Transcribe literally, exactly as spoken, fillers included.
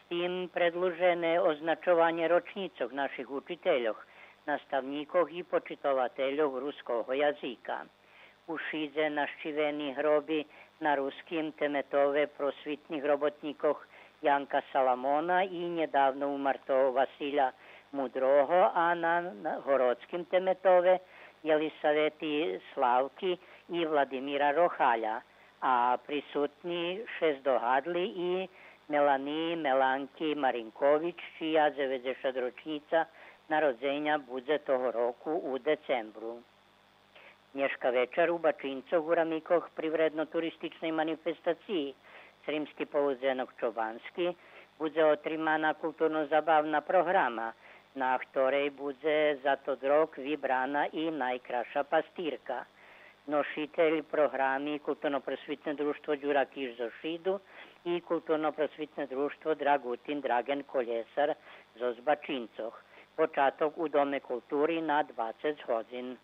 Тим предлужене означованє рочнїцох наших учительох, наставнїкох и почитовательох руского язика. У Шидзе нащивени гроби на руским теметове просвитних роботнїкох Янка Саламона и нєдавно умартого Василя Мудрого, а на, на городским теметове Єлисавети Славки и Владимира Рохаля, а присутни ше здогадли и Меланиї Меланки Маринкович, чия дзеведзешатрочнїца народзеня будзе того року у децембру. Нєшка вечар у Бачинцох у рамикох привредно-туристичней манифестациї Сримски полудзенок чобански будзе отримана културно-забавна програма, на хторей будзе за тот рок вибрана и найкраша пастирка. Ношитель програми Културно-просвитне дружтво Дюра Киш зоз Шиду и Културно-просвитне дружтво Драґутин Драґен Колєсар зоз Бачинцох. Початок у Доме култури на двацец годзин.